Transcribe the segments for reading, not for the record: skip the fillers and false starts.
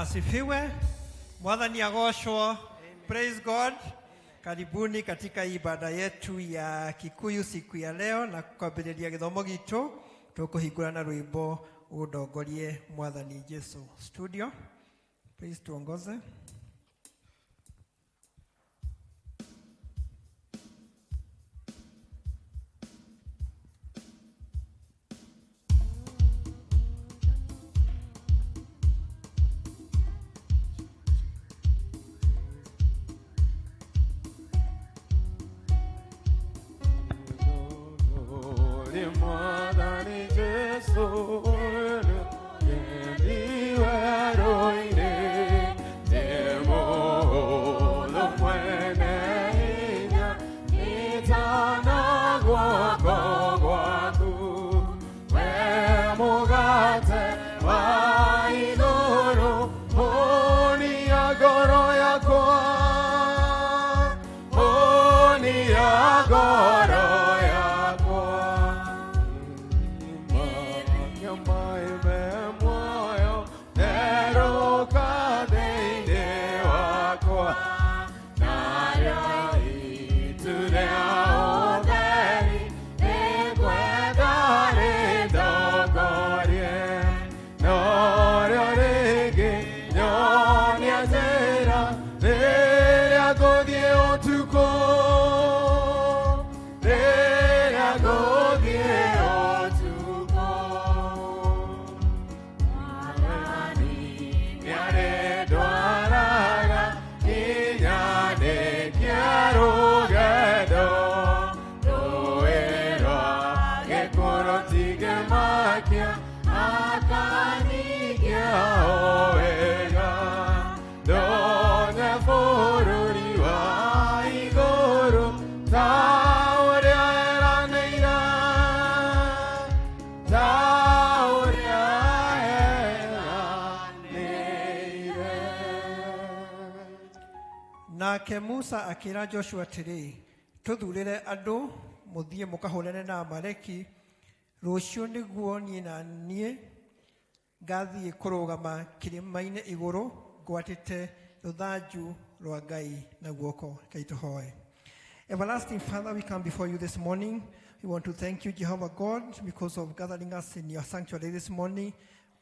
Asifiwe. Mwathani agocwo. Praise God. Karibuni katika ibada yetu ya Kikuyu siku ya leo na kwambĩrĩria gĩthomo gitũ tũkũhingũra na rwĩmbo ũndongorie Mwathani Jesu. Studio, please tuongoze. Mwathani Jesu nĩ werũ-inĩ nĩ mũndũ mwene hinya nyita na guoko gwaku we mũgate wa igũrũ hũnia ngoro yakwa hũnia ngoro yakwa kĩa maĩ me muoyo therũka thĩinĩ wakwa narĩo itu rĩa ũtheri nĩngwenda rĩndongorie norĩo rĩngĩ nyonia njĩra rĩrĩa ngũthiĩ ũtukũ rĩrĩa ngũthiĩ ũtukũ Mwathani nĩarĩndwaraga nginya ndĩkie rũgendo rũĩ rwa gĩkuũ rũtingĩmakia akanigia o wega ndonye bũrũri wa igũrũ ta ũrĩa eranĩire ta ũrĩa eranĩire. Nake Musa akĩra Joshua atĩrĩ, tũthurĩre andũ mũthiĩ mũkahũrane na Amaleki rũciũ nĩguo niĩ na niĩ ngathiĩ kũrũgama kĩrĩma-inĩ igũrũ ngwatĩte rũthanju rwa Ngai na guoko. Rekei tũhoe. Everlasting Father, we come before you this morning. We want to thank you, Jehovah God, because of gathering us in your sanctuary this morning.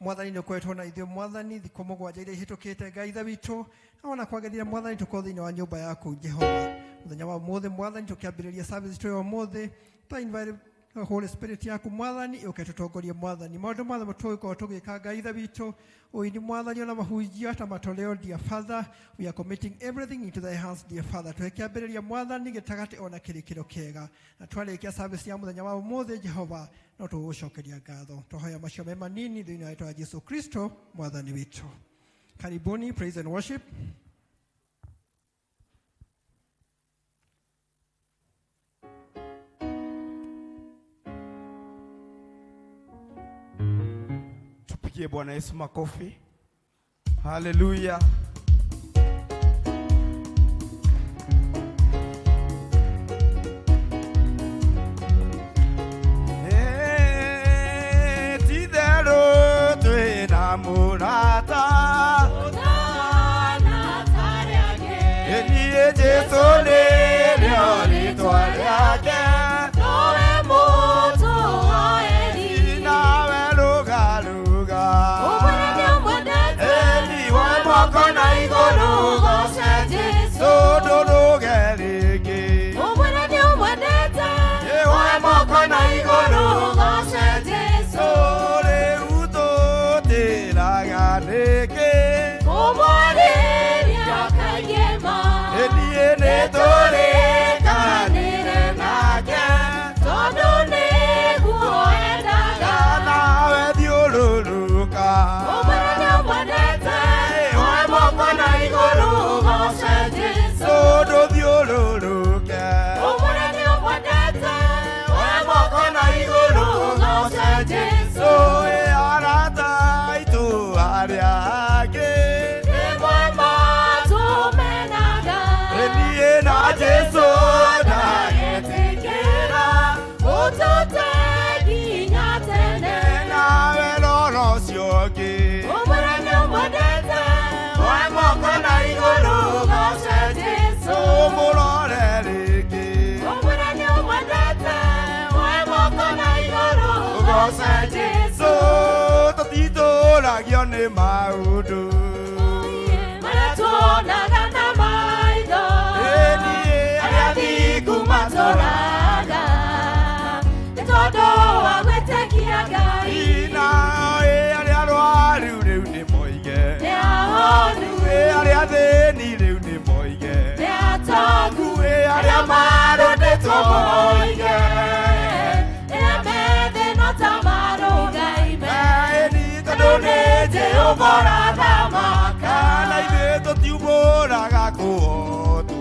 Mwathani nĩ ũkoretwo na ithuĩ Mwathani thikũ mũgwanja iria ihĩtũkĩte Ngai ithe witũ na ona kwagĩrĩire Mwathani tũkorwo thĩinĩ wa nyũmba yaku Jehova mũthenya wa ũmũthĩ Mwathani tũkĩambĩrĩria service itũ ya ũmũthĩ twa invite Holy Spirit yaku Mwathani ũke tũtongorie Mwathani maũndũ mothe tũgĩkorwo tũgĩka Ngai ithe witũ ũini Mwathani ona mahunjio ta matoleo dear Father, we are committing everything into thy hands, dear Father. Tũhe kĩambĩrĩria Mwathani gĩtagatĩ ona kĩrĩkĩro kĩega na twarĩkia service ya mũthenya wa ũmũthĩ Jehova no tũgũcokeria ngatho twahoya macio me manini thĩinĩ wa rĩtwa rĩa Jesu Kristo Mwathani witũ. Karibuni praise and worship. Tupigie Bwana Yesu makofi. Haleluya. Eh, ti-itherũ twĩ na mũrata niĩ Jesũ nĩrĩo rĩtwa rĩake nawe rũgarũga Eni we moko na igũrũ goce Jesũ ndũrũge rĩngĩ we moko na igũrũ goce Jesũ rĩu tũtĩraga nĩkĩ niĩ nĩ tũrĩkanĩre nake Tondũ nĩguo endaga nawe thiũrũrũka Ũmwĩre nĩũmwendete we moko na igũrũ goce Jesũ ndũthiũrũrũke Ũmwĩre nĩũmwendete we moko na igũrũ goce Jesũ ĩ arata aitũ arĩa angĩ Rĩmwe matũmenaga niĩ na Jesũ Ndagetĩkĩra ũtũte nginya tene nawe rora ũcio ũngĩ Ũmwĩre nĩũmwendete igũrũ Goce Jesũ. Ũmũrore rĩngĩ. Ũmwĩre nĩ ũmwendete, woe moko na igũrũ Ũgoce ũgoce Jesũ. Tũtitũragio nĩ maũndũ. Marĩa tuonaga na maitho, Ĩni arĩa thingu matũraga, nĩ tondũ wa gwĩtĩkia Ngai. Ina ĩ arĩa arwaru rĩu nĩ moige. Nĩ ahonu, Ĩ arĩa athĩni rĩu nĩ moige. nĩ atongu, Ĩ arĩa marũndĩtwo moige. Rĩrĩa methĩ no ta marũgaime, Ĩni tondũ nĩ Jehova ũrathamaka. Na ithuĩ tũtiumbũraga kũhotwo.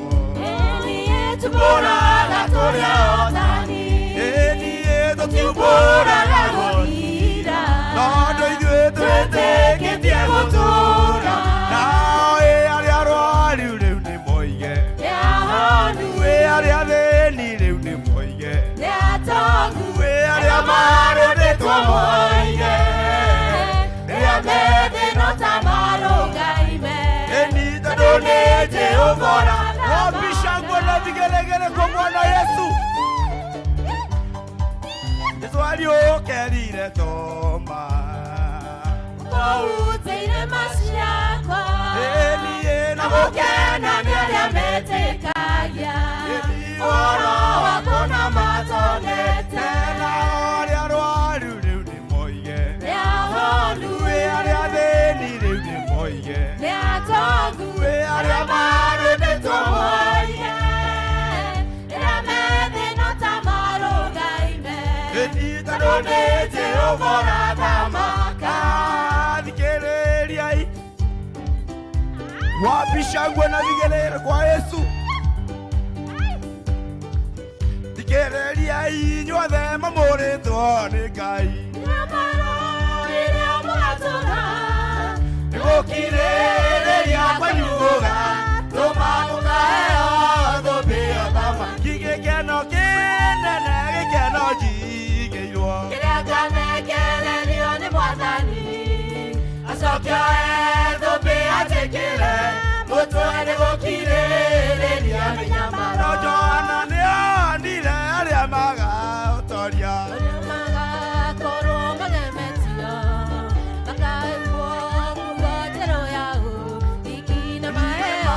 Ĩni tũmbũraga tũrĩ ahotani. Ĩni tũtiumbũraga Tũmbũraga gũthira. gũthira. Tondũ ithuĩ twĩtĩkĩtie gũtũũra. Nao ĩ arĩa arwaru rĩu nĩ moige. Nĩ ahonu, Ĩ arĩa athĩni rĩu nĩ moige. nĩ atongu, Ĩ arĩa marũndĩtwo moige. Rĩrĩa methĩ no ta marũgaime. Ĩni tondũ nĩ Jehova ũra- Wapi shangwe na vigelegele kwa Bwana Yesu. Yesu aliũkerire Toma. Kũu irĩma ciakwa. Ĩni ĩ na Na gũkena nĩ arĩa metĩkagia. Ĩni Ũhoro waku na matonete. Na arĩa arwaru rĩu nĩ moige. Nĩ ahonu, Ĩ arĩa athĩni rĩu nĩ moige. nĩ atongu, Ĩ arĩa marũndĩtwo moige. Rĩrĩa methĩ no ta marũgaime. Ĩni tondũ nĩ Jehova ũrathamaka. Thikĩrĩriai. Wapi shangwe na vigelegele kwa Yesu. Thikĩrĩriai inyuothe mamũrĩtwo nĩ Ngai. Nyamaro ĩrĩa mũgatũra. Nĩgũkirĩrĩria kwanyu gũgatũma mũkaheo thũmbĩ ya ũthamaki. Gĩkeno kĩnene, gĩkeno njigĩirwo. Kĩrĩa nganekererio nĩ Mwathani, acoke oe thũmbĩ anjĩkĩre mũtwe nĩ gũkirĩrĩria mĩnyamaro. No Johana nĩonire arĩa magaũtoria. Arĩa magakorwo magemetio, makaigwo nguo njerũ ya ũthingu na maheo.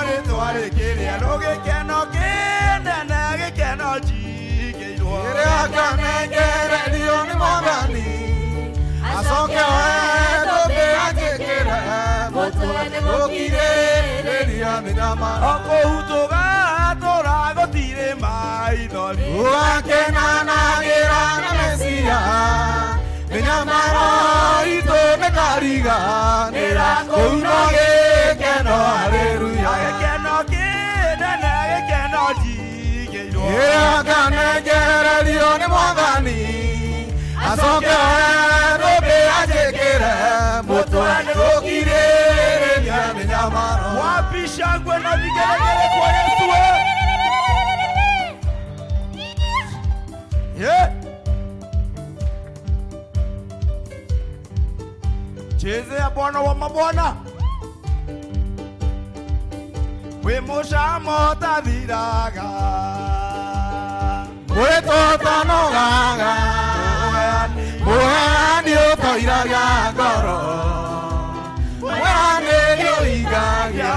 Rĩtwa rĩkĩrĩa no gĩkeno kĩnene, gĩkeno njigĩirwo. Kĩrĩa nganekererio nĩ Mwathani, acoke oe thũmbĩ anjĩkĩre mũtwe nĩ gũkirĩrĩria mĩnyamaro. O kũu tũgatũra gũtirĩ maithori. Ũgakenanagĩra na Mesia, mĩnyamaro itũ nĩkariganĩra, kũu no gĩkeno, haleluya. Gĩkeno kĩnene, gĩkeno njigĩirwo. Kĩrĩa nganekererio nĩ Mwathani, acoke oe thũmbĩ anjĩkĩre mũtwe nĩ gũkirĩrĩria mĩnyamaro. Wapi shangwe na vigelegele kwa Yesu we? Yeah. Chezea Bwana wa mabwana. Wĩ mũcamo ũtathiraga. Mwĩtũtanogaga, mũheani ũtoiragia ngoro, mwĩrani nĩũhingagia.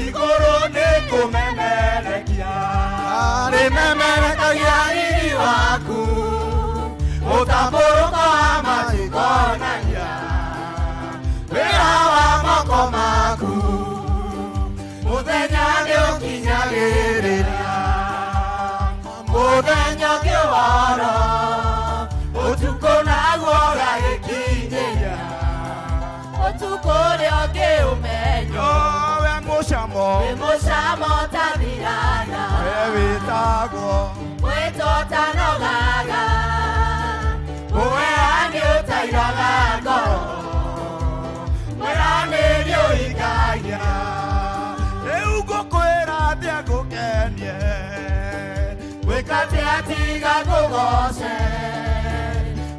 Igũrũ nĩ kũmemerekia. Rĩmemerekagia riri waku, mũtambũrũko wa matu ũkonania wĩra wa moko maku, mũthenya nĩũkinyagĩrĩria, mũthenya ũkĩworo, ũtukũ naguo ũgagĩkinyĩria. Ũtukũ ũrĩa ũngĩ ũmenyo, We mũcamo. wĩ mũcamo ũtathiraga. We wĩtagwo. Mwĩtũtanogaga, mũheani ũtairaga ngoro, Mwĩrani nĩũhingagia. Rĩu ngũkwĩra atĩa ngũkenie. Gwĩka atĩa tiga ngũgoce.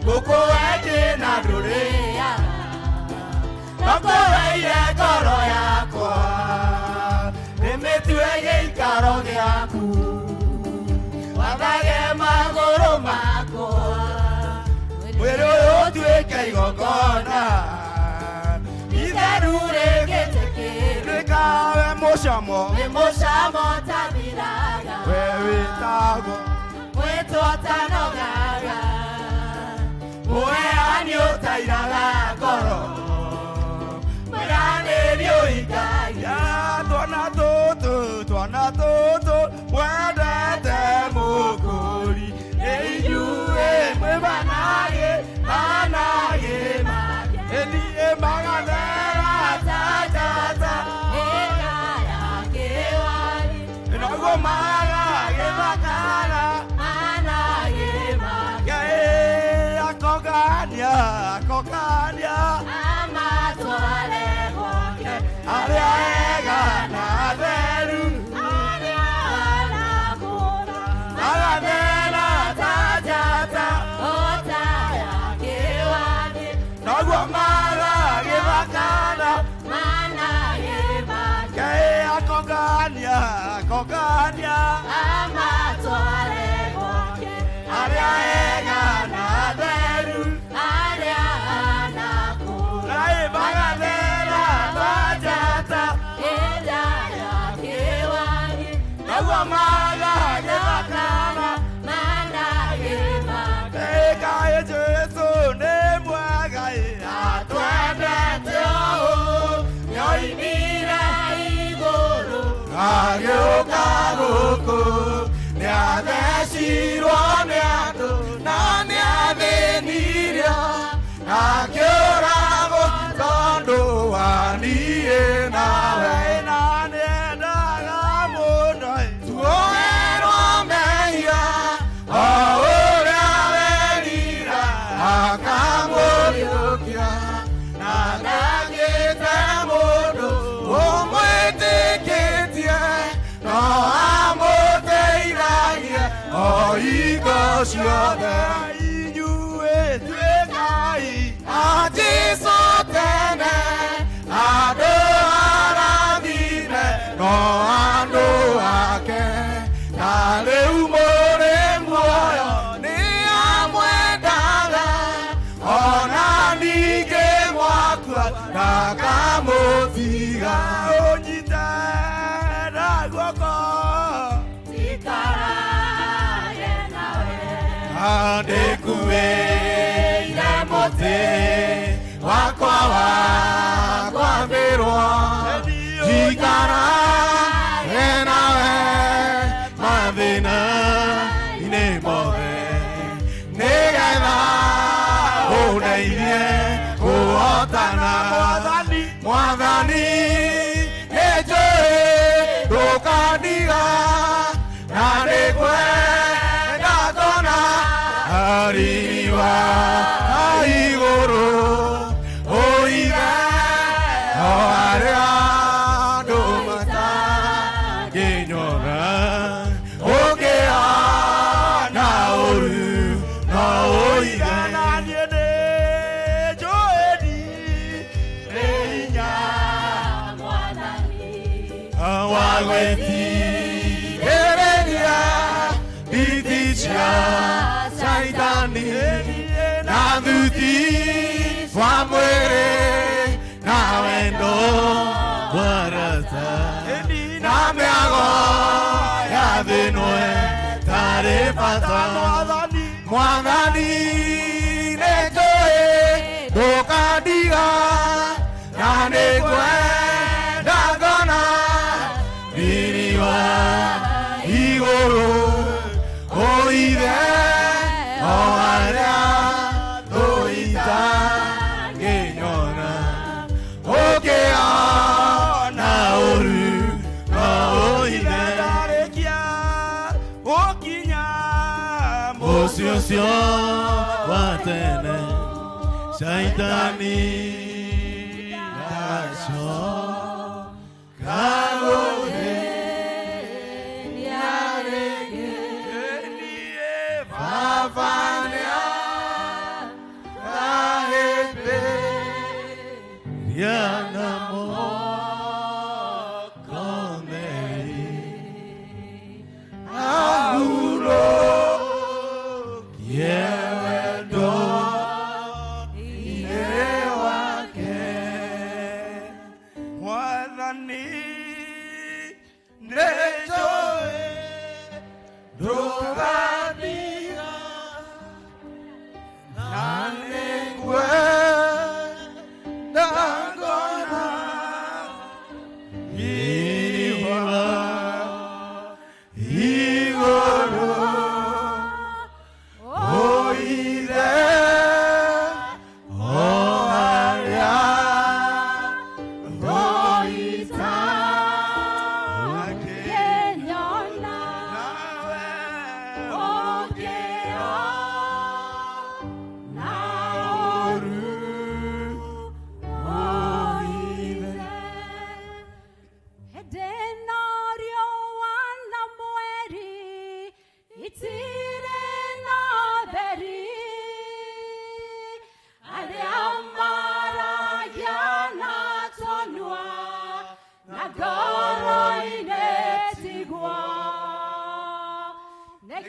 Ngũkũwenje na ndũrĩ. rĩaga. Ngũkũheire ngoro yakwa. Gĩikaro gĩaku wathage magũrũ makwa Mwĩrĩ ũyũ ũtuĩke igongona itheru rĩgĩtĩkĩrwo Tuĩkawe mũcamo nĩ mũcamo tathiraga we wĩtagwo mwĩtwo tanogaga mũheani ũtairaga ngoro mwĩranĩri ũhingagia Ya twana tũtũ twana tũtũ mwendete mũkũri nĩ inyuĩ mwĩ banagĩ banagĩ ĩniĩ magathera tatata Ĩka ya kĩwani noguo magagĩthakara managĩ make Ngai akongania akongania amatware gwake arĩa ega na atheru arĩa anakũra magathera ta njata ota ya kĩwani noguo magagĩthakana managĩ make Ngai akongania akongania amatware gwake arĩa ega na atheru arĩa anakũra Ngai magathera ta njata ĩrĩa ya kĩwani noguo magagĩthakana managĩ make Ngai Jesu nĩ mwega atwendete ũũ nyoimire igũrũ agĩũka gũkũ nĩathecirwo nĩ andũ na nĩathĩnirio akĩũragwo tondũ wa niĩ nawe na nĩendaga mũno tuoerwo mehia o ũrĩa werira akamũriũkia na ndangĩte mũndũ ũmwĩtĩkĩtie no amũteithagie o hingo ciothe inyuĩ tuĩkai a Jesũ tene andũ arathime no andũ ake ta rĩu mũrĩ muoyo nĩ amwendaga ona ningĩ mwakua ndakamũtiga ũnyite na guoko Tikarage nawe ndĩkuĩire mũtĩ wakwa wa kwambĩrwo njikarage nawe mathĩna-inĩ mothe nĩgetha ũndeithie kũhotana mwathani nĩnjũĩ ndũkandiga na nĩngwenda ngona riũa igũrũ ũige o arĩa andũ matangĩnyona ũngĩona ũru no ũige na niĩ nĩnjũĩ ndirĩ hinya mwathani wagwĩtigĩrĩria nditi cia Shaitani na thuti wa mwĩrĩ na wendo wa rata na mĩago ya thĩ ĩno ĩtarĩ bata mwathani nĩnjũĩ ndũkandiga na nĩngwenda ngona riri wa igũrũ ũithe o arĩa tũitangĩnyona ũkĩona ũru no ũithe ndarĩkia gũkinya mũciĩ ũcio wa tene Shaitani ndacoka gũthĩnia rĩngĩ Baba nĩarahĩmbĩria na moko meri.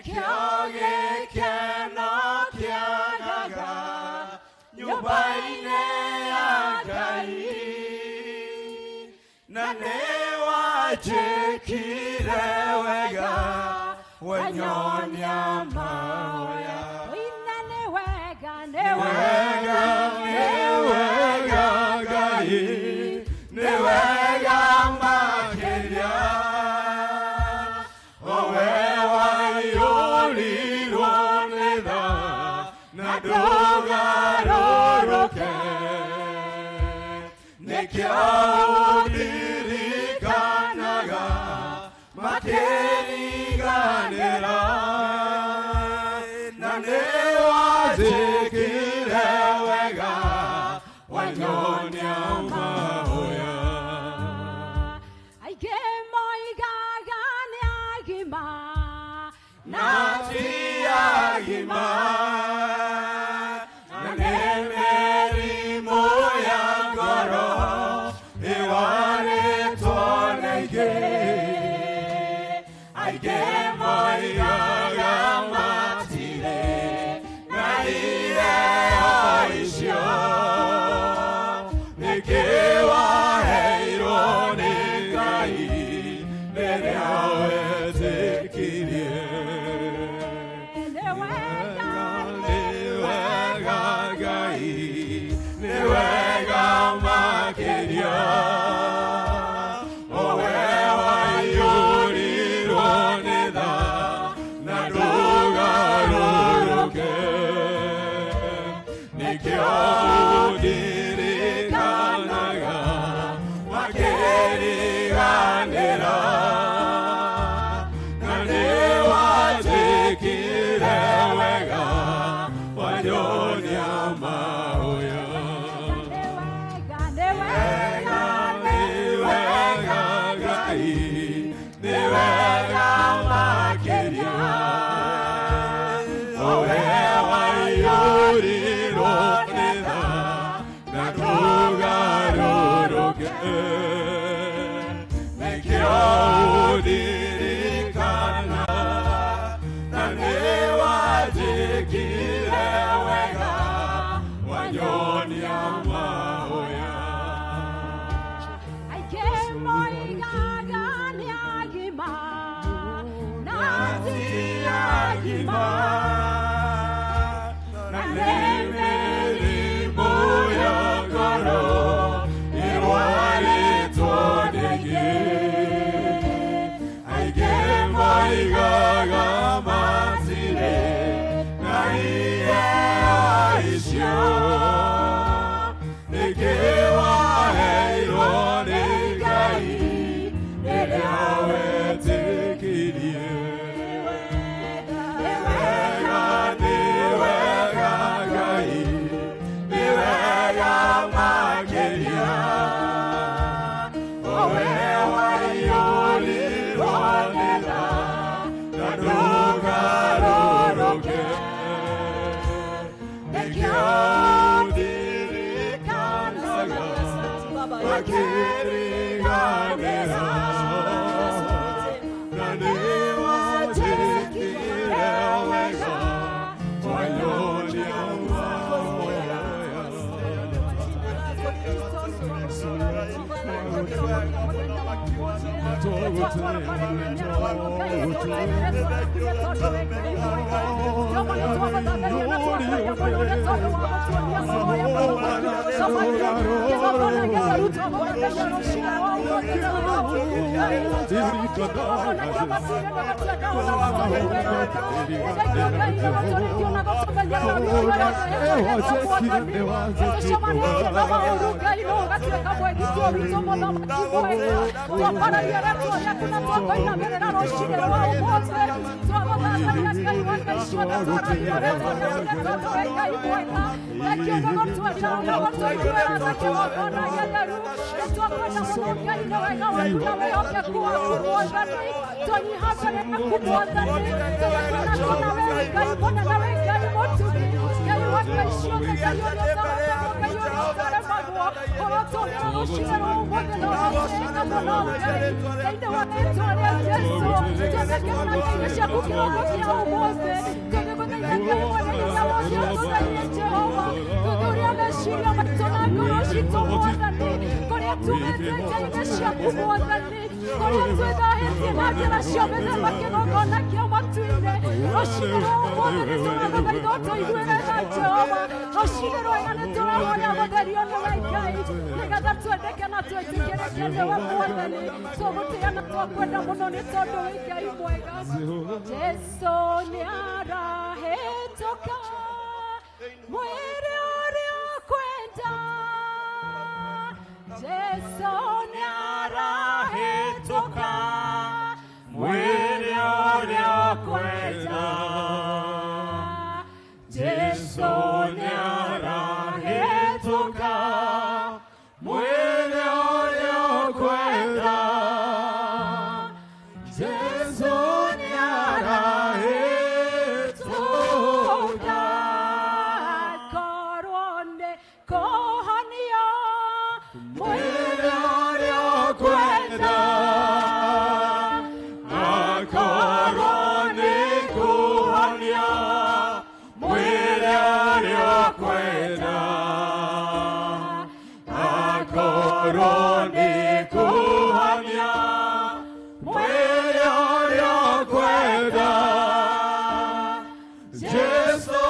Nĩkĩo gĩkeno kĩagaga nyũmba-inĩ ya Ngai, Na nĩwanjĩkire wega wanyonia mahoya. Ina nĩ wega, nĩ Wega, nĩ wega Ngai, nĩ wega makĩria. Owe waiyũrirwo nĩ tha na ndũgarũrũke. Nĩkĩo ũndirikanaga makĩriganĩra. Na nĩwanjĩkire wega wanyonia mahoya. Aingĩ moigaga nĩ agima, Na ti agima, na nĩ mĩrimũ ya ngoro ĩwarĩtwo nĩ aingĩ. Aingĩ moigaga matirĩ na iheo icio. Nĩkĩ waheirwo nĩ Ngai rĩrĩa wetĩkirie? Nĩ wega, Nĩ wega Ngai, nĩ wega makĩria. Owe waiyũrirwo nĩ tha na ndũgarũrũke. Nĩkĩo ũndirikanaga makĩriganĩra. Na nĩwanjĩkire wega wanyonia mahoya. Nĩ wega, nĩ wega, Nĩ wega Ngai, nĩ wega makĩria. Owe waiyũrirwo nĩ tha na ndũgarũrũke. Nĩkĩo ũndirikana na nĩwanjĩkire wega wanyonia mahoya. Aingĩ moigaga nĩ agima, na ti agima, Na nĩ mĩrimũ ya ngoro ĩrwarĩtwo nĩ aingĩ. Aingĩ moigaga matirĩ na iheo icio. Nĩkĩ waheirwo nĩ Ngai rĩrĩa wetĩkirie? Nĩ wega, Nĩ wega Ngai, nĩ wega makĩria. Owe waiyũrirwo nĩ tha na ndũgarũrũke. Nĩkĩo ũndirikanaga makĩriganĩra. Na nĩwanjĩkire wega wanyonia mahoya. Tũrutagwo ũrotũgĩra rũcinĩ rwa ũmũthĩ na ũrotĩĩka mũno Ngai thĩinĩ wa rĩtwa rĩa Jesũ twĩthekera na ngai ciaku kĩroko kĩa ũmũthĩ tũgĩgũthaitha Ngai mwene hinya wothe ũtũtherie Jehova thuthuria meciria maitũ na ngoro citũ Mwathani kũrĩa tumĩte ngai ciaku Mwathani kũrĩa twĩthahĩtie na njĩra cia mĩthemba kĩgongona kĩa matu-inĩ rũcinĩ rwa ũmũthĩ nĩ tũragũthaitha ũtũiguĩre tha Jehova rũcinĩ rwega nĩ tũrahoya gũtherio nĩwe Ngai nĩgetha twendeke na twĩtĩkĩrĩke nĩwe Mwathani tũgũtĩĩa na twakwenda mũno nĩ tondũ wĩ Ngai mwega Jesũ nĩarahĩtũka mwĩrĩ ũrĩa ũkwenda Jesũ nĩarahĩtũka mwĩrĩ ũrĩa ũkwenda Jesũ nĩarahĩtũka mwĩrĩ ũrĩa ũkwenda Jesũ nĩarahĩtũka Korwo nĩ kũhonio mwĩrĩ ũrĩa ũkwenda akorwo nĩ kũhonio mwĩrĩ ũrĩa ũkwenda akorwo nĩ kũhonio mwĩrĩ ũrĩa ũkwenda Jesũ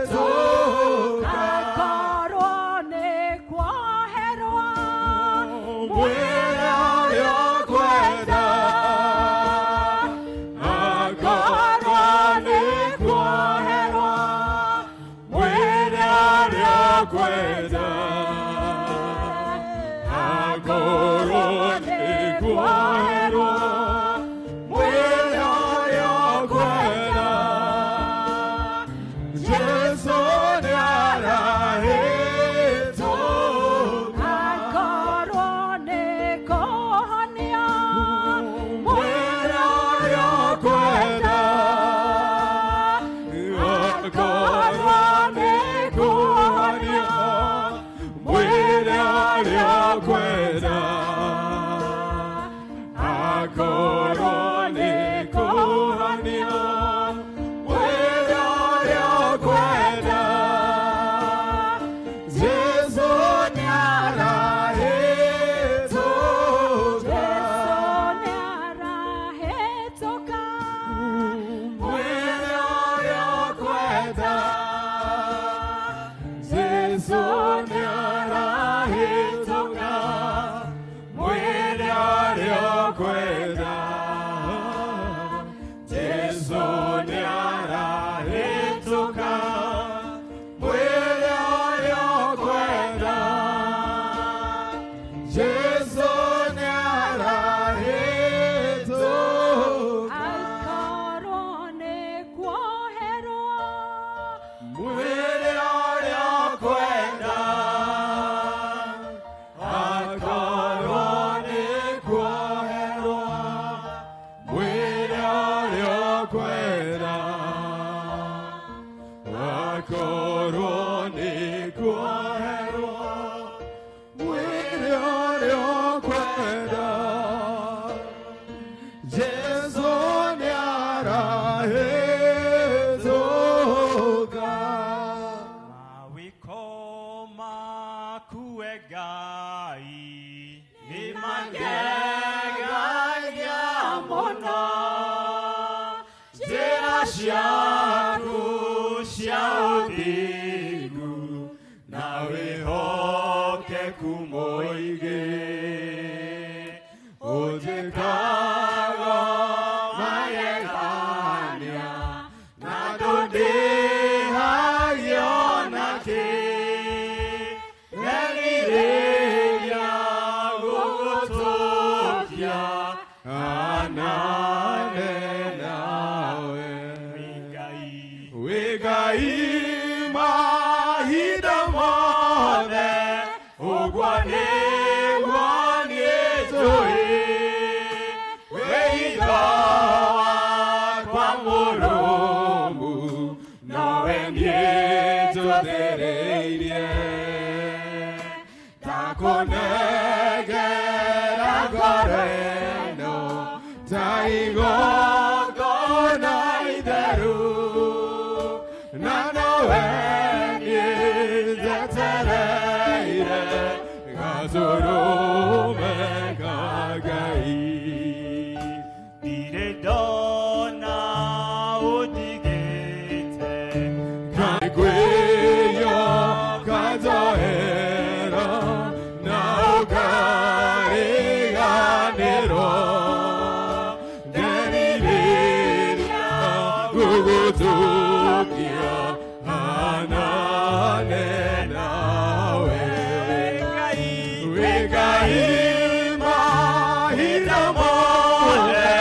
nĩarahĩtũka Akorwo nĩ kuoherwo mwĩrĩ ũrĩa ũkwenda akorwo nĩ kuoherwo mwĩrĩ ũrĩa ũkwenda akorwo nĩ kuoherwo mwĩrĩ ũrĩa ũkwenda Jesũ nĩarahĩtũka Akorwo nĩ kũhonio mwĩrĩ ũrĩa ũkwenda akorwo nĩ kũhonio mwĩrĩ ũrĩa ũkwenda akorwo nĩ kũhonio mwĩrĩ ũrĩa ũkwenda Jesũ nĩarahĩtũka Jesũ nĩarahĩtũka mwĩrĩ ũrĩa ũkwenda Jesũ nĩarahĩtũka mwĩrĩ ũrĩa ũkwenda Jesũ nĩarahĩtũka mwĩrĩ ũrĩa ũkwenda Jesũ nĩarahĩtũka Akorwo nĩ kuoherwo mwĩrĩ ũrĩa ũkwenda akorwo nĩ kuoherwo mwĩrĩ ũrĩa ũkwenda akorwo nĩ kuoherwo mwĩrĩ ũrĩa ũkwenda Jesũ nĩarahĩtũka Mawĩko maku we Ngai nĩ mangegagia mũno njĩra ciaku cia ũthingu na wĩhokeku mũingĩ ũnjĩkaga magegania na ndũndĩhagio nakĩ ngerirĩria gũgũtũkia anane nawe Ngai wĩ Ngai mahinda mothe ũguo nĩguo niĩ njũĩ wĩitho wakwa mũrũmu nowe niĩ njũthĩrĩirie ndakũnengera ngoro ĩno ta igongona itheru na nowe niĩ njetereire gatũrũme ka Ngai. Ndirĩ ndona ũndigĩte. Ngwĩyo kanjohera na ũkariganĩrwo nderirĩria gũgũtũkia hanane nawe. Ngai. Wĩ Ngai mahinda mothe,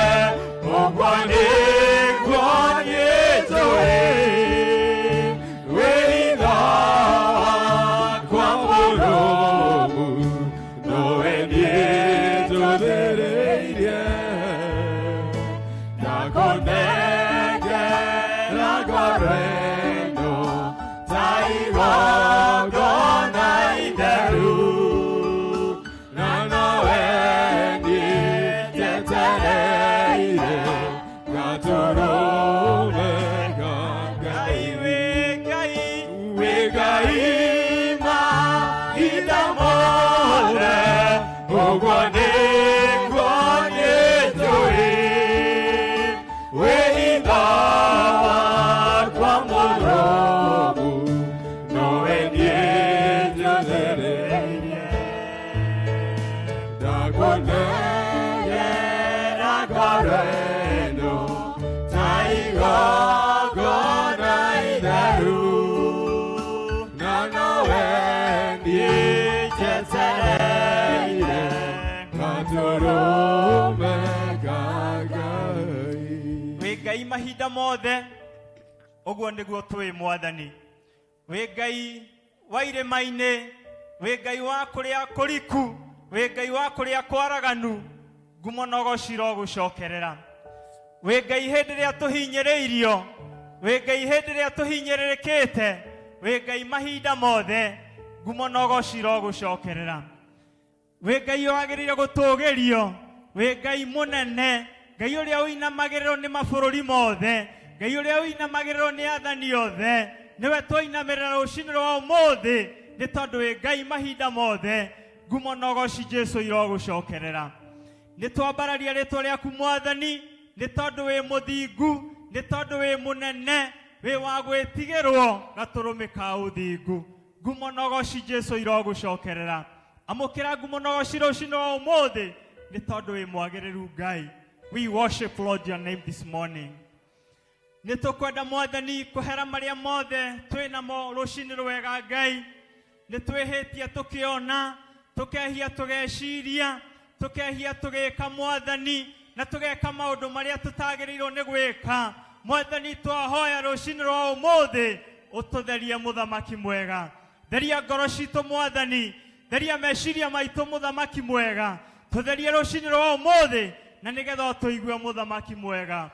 ũguo nĩguo niĩ njũĩ. Wĩitho wakwa mũrũmu, nowe niĩ njũthĩrĩirie. Ndakũnengera ngoro ĩno ta igongona itheru na nowe niĩ njetereire gatũrũme ka Ngai Ngai. wĩ Ngai. Wĩ Ngai mahinda mothe, ũguo nĩguo niĩ njũĩ. Wĩitho wakwa mũrũmu, nowe niĩ njũthĩrĩirie. Ndakũnengera ngoro ĩno ta igongona itheru na nowe niĩ njetereire gatũrũme ka Ngai. Wĩ Ngai mahinda mothe, ũguo nĩguo tũĩ Mwathani. Wĩ Ngai wa irĩma-inĩ, wĩ Ngai wa kũrĩa kũriku, wĩ Ngai wa kũrĩa kwaraganu, ngumo na ũgoci irogũcokerera. Wĩ Ngai hĩndĩ ĩrĩa tũhinyĩrĩirio, wĩ Ngai hĩndĩ ĩrĩa tũhinyĩrĩrĩkĩte, wĩ Ngai mahinda mothe, ngumo na ũgoci irogũcokerera. Wĩ Ngai wagĩrĩire gũtũgĩrio, wĩ Ngai mũnene, Ngai ũrĩa ũinamagĩrĩrwo nĩ mabũrũri mothe, Ngai ũrĩa ũinamagĩrĩrwo nĩ athani othe, nĩwe twainamĩrĩra rũcinĩ rwa ũmũthĩ, nĩ tondũ wĩ Ngai mahinda mothe, ngumo na ũgoci Jesũ irogũcokerera. Nĩ twambararia rĩtwa rĩaku Mwathani, nĩ tondũ wĩ mũthingu, nĩ tondũ wĩ mũnene, wĩ wa gwĩtigĩrwo gatũrũme ka ũthingu. Ngumo na ũgoci Jesũ irogũcokerera. Amũkĩra ngumo na ũgoci rũcinĩ rwa ũmũthĩ, nĩ tondũ wĩ mwagĩrĩru Ngai. We worship, Lord, your name this morning. Nĩ tũkwenda Mwathani kũhera marĩa mothe twĩ namo rũcinĩ rwega Ngai. Nĩ twĩhĩtie tũkĩona, tũkehia tũgeciria, tũkehia tũgĩka Mwathani, na tũgeka maũndũ marĩa tũtagĩrĩirwo nĩ gwĩka. Mwathani, twahoya rũcinĩ rwa ũmũthĩ ũtũtherie, mũthamaki mwega. Theria ngoro citũ Mwathani, theria meciria maitũ mũthamaki mwega, tũtherie rũcinĩ rwa ũmũthĩ na nĩgetha ũtũigue mũthamaki mwega.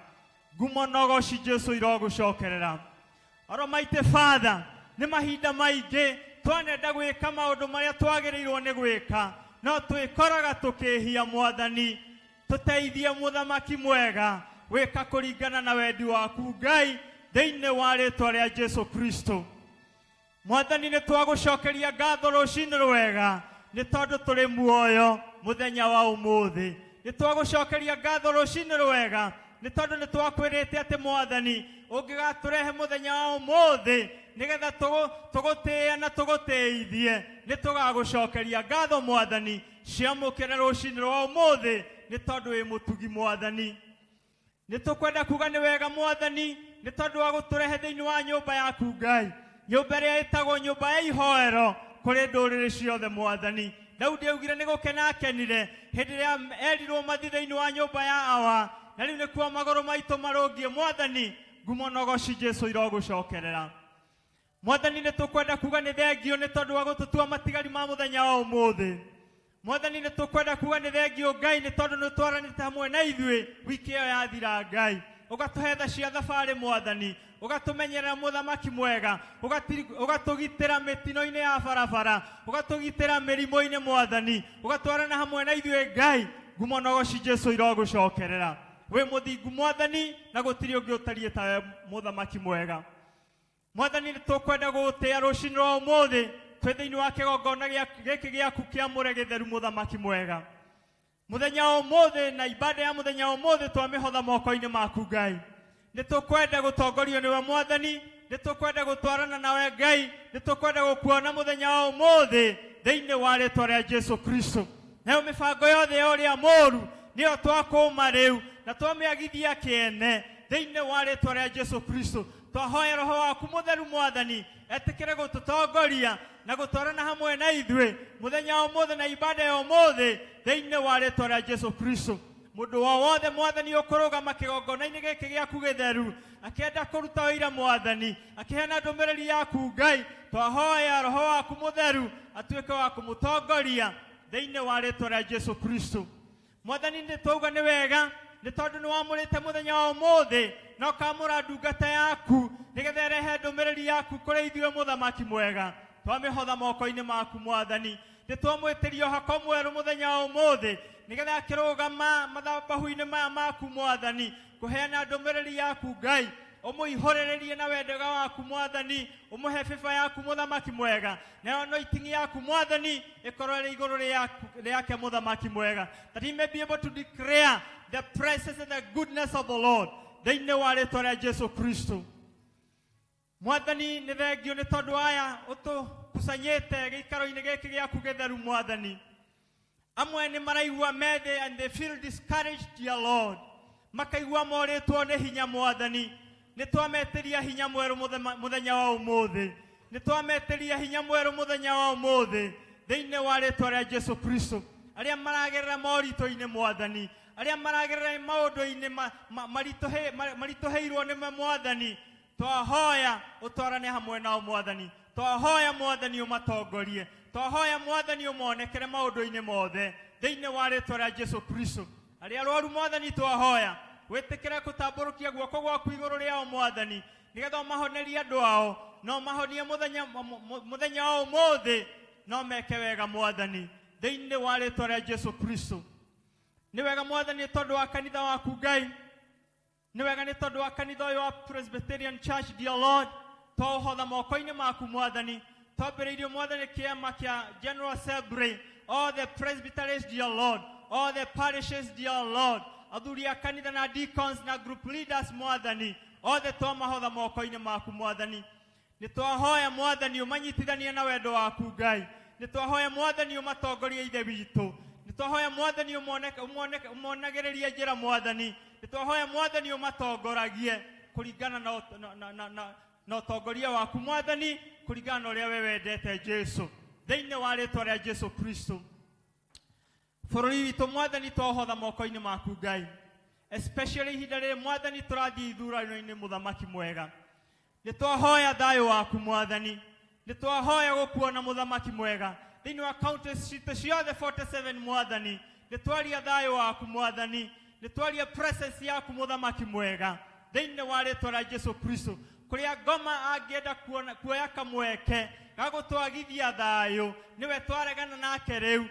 Ngumo na ũgoci Jesũ irogũcokerera. Almighty Father, nĩ mahinda maingĩ twanenda gwĩka maũndũ marĩa twagĩrĩirwo nĩ gwĩka, no twĩkoraga tũkĩhia Mwathani. Tũteithie mũthamaki mwega gwĩka kũringana na wendi waku Ngai, thĩinĩ wa rĩtwa rĩa Jesu Kristo. Mwathani, nĩ twagũcokeria ngatho rũcinĩ rwega nĩ tondũ tũrĩ muoyo mũthenya wa ũmũthĩ. Nĩ twagũcokeria ngatho rũcinĩ rwega nĩ tondũ nĩ twakwĩrĩte atĩ Mwathani ũngĩgatũrehe mũthenya wa ũmũthĩ nĩgetha tũgũtĩe na tũgũtĩithie, nĩ tũgagũcokeria ngatho Mwathani. Ciamũkĩre rũcinĩ rwa ũmũthĩ nĩ tondũ wĩ mũtugi Mwathani. Nĩ tũkwenda kuga nĩ wega Mwathani nĩ tondũ wa gũtũrehe thĩinĩ wa nyũmba yaku Ngai, nyũmba ĩrĩa ĩtagwo nyũmba ya ihoero kũrĩ ndũrĩrĩ ciothe Mwathani. Daudi augire nĩ gũkena akenire hĩndĩ ĩrĩa erirwo mathiĩ thĩinĩ wa nyũmba ya Awa, na rĩu nĩkuo magũrũ maitũ marũngiĩ Mwathani. Ngumo na ũgoci Jesũ irogũcokerera. Mwathani, nĩ tũkwenda kuga nĩ thengio nĩ tondũ wa gũtũtua matigari ma mũthenya wa ũmũthĩ. Mwathani, nĩ tũkwenda kuga nĩ thengio Ngai nĩ tondũ nĩ twaranĩte hamwe na ithuĩ wiki ĩyo yathira Ngai. Ũgatũhe tha cia thabarĩ Mwathani, ũgatũmenyerera mũthamaki mwega, ũgatũgitĩra mĩtino-inĩ ya barabara, ũgatũgitĩra mĩrimũ-inĩ Mwathani, ũgatwarana hamwe na ithuĩ Ngai. Ngumo na ũgoci Jesu irogũcokerera. Wĩ mũthingu Mwathani, na gũtirĩ ũngĩ ũtariĩ tawe mũthamaki mwega. Mwathani, nĩ tũkwenda gũgũtĩĩa rũcinĩ rwa ũmũthĩ twĩ thĩinĩ wa kĩgongona gĩkĩ gĩaku kĩamũre gĩtheru mũthamaki mwega. Mũthenya wa ũmũthĩ na ibada ya mũthenya wa ũmũthĩ twamĩhotha moko-inĩ maku Ngai. Nĩ tũkwenda gũtongorio nĩwe Mwathani, nĩ tũkwenda gũtwarana nawe Ngai, nĩ tũkwenda gũkuona mũthenya wa ũmũthĩ thĩinĩ wa rĩtwa rĩa Jesu Kristo. Nayo mĩbango yothe ya ũrĩa mũũru nĩyo twakũma rĩu na twamĩagithia kĩene thĩinĩ wa rĩtwa rĩa Jesu Kristo. Twahoya Roho waku mũtheru Mwathani etĩkĩre gũtũtongoria na gũtwarana hamwe na ithuĩ mũthenya wa ũmũthĩ na ibada ya ũmũthĩ thĩinĩ wa rĩtwa rĩa Jesu Kristo. Mũndũ o wothe Mwathani ũkũrũgama kĩgongona-inĩ gĩkĩ gĩaku gĩtheru akĩenda kũruta ũira Mwathani, akĩheana ndũmĩrĩri yaku Ngai, twahoya Roho waku mũtheru atuĩke wa kũmũtongoria thĩinĩ wa rĩtwa rĩa Jesu Kristo. Mwathani, nĩ twauga nĩ wega nĩ tondũ nĩ wamũrĩte mũthenya wa ũmũthĩ na ũkamũra ndungata yaku nĩgetha ĩrehe ndũmĩrĩri yaku kũrĩ ithuĩ mũthamaki mwega. Twamĩhotha moko-inĩ maku Mwathani. Nĩ twamwĩtĩria ũhako mwerũ mũthenya wa ũmũthĩ nĩgetha akĩrũgama mathabahu-inĩ maya maku Mwathani kũheana ndũmĩrĩri yaku Ngai, ũmũihũrĩrĩrie na wendega waku Mwathani, ũmũhe bĩba yaku mũthamaki mwega, nayo anointing yaku Mwathani ĩkorwo ĩrĩ igũrũ rĩake mũthamaki mwega, that he may be able to declare the presence and the goodness of the Lord thĩinĩ wa rĩtwa rĩa Jesu Kristo. Mwathani, nĩ thengio nĩ tondũ aya ũtũkusanyĩte gĩikaro-inĩ gĩkĩ gĩaku gĩtheru Mwathani. Amwe nĩ maraigua methĩ and they feel discouraged, dear Lord, makaigua morĩtwo nĩ hinya Mwathani. Nĩ twametĩria hinya mwerũ mũthenya wa ũmũthĩ, nĩ twametĩria hinya mwerũ mũthenya wa ũmũthĩ thĩinĩ wa rĩtwa rĩa Jesu Kristo. Arĩa maragerera moritũ-inĩ Mwathani, arĩa maragerera maũndũ-inĩ maritũhĩirwo nĩ Mwathani, twahoya ũtwarane hamwe nao Mwathani. Twahoya Mwathani ũmatongorie, twahoya Mwathani ũmonekere maũndũ-inĩ mothe thĩinĩ wa rĩtwa rĩa Jesu Kristo. Arĩa arwaru Mwathani, twahoya wĩtĩkĩre gũtambũrũkia guoko gwaku igũrũ rĩao Mwathani, nĩgetha ũmahonerie andũ ao na ũmahonie mũthenya wa ũmũthĩ, no meke wega Mwathani thĩinĩ wa rĩtwa rĩa Jesu Kristo. Nĩ wega Mwathani tondũ wa kanitha waku Ngai, nĩ wega nĩ tondũ wa kanitha ũyũ wa Presbyterian Church, dear Lord, twaũhotha moko-inĩ maku Mwathani. Twambĩrĩirie Mwathani kĩama kĩa General Assembly, all the presbyteries, dear Lord, all the parishes, dear Lord, athuri a kanitha na deacons na group leaders Mwathani, othe twamahotha moko-inĩ maku Mwathani. Nĩ twahoya Mwathani ũmanyitithanie na wendo waku Ngai, nĩ twahoya Mwathani ũmatongorie Ithe witũ, nĩ twahoya Mwathani ũmonagĩrĩrie njĩra Mwathani, nĩ twahoya Mwathani ũmatongoragie kũringana na ũtongoria waku Mwathani, kũringana na ũrĩa we wendete Jesu, thĩinĩ wa rĩtwa rĩa Jesu Kristo. Bũrũri witũ Mwathani twaũhotha moko-inĩ maku Ngai, especially ihinda rĩrĩ Mwathani tũrathiĩ ithurano-inĩ mũthamaki mwega. Nĩ twahoya thayũ waku Mwathani, nĩ twahoya gũkuona mũthamaki mwega thĩinĩ wa counties citũ ciothe 47 Mwathani. Nĩ twaria thayũ waku Mwathani, nĩ twaria presence yaku mũthamaki mwega thĩinĩ wa rĩtwa rĩa Jesu Kristo. Kũrĩa ngoma angĩenda kuoya kamweke ga gũtwagithia thayũ, nĩwe twaregana nake rĩu.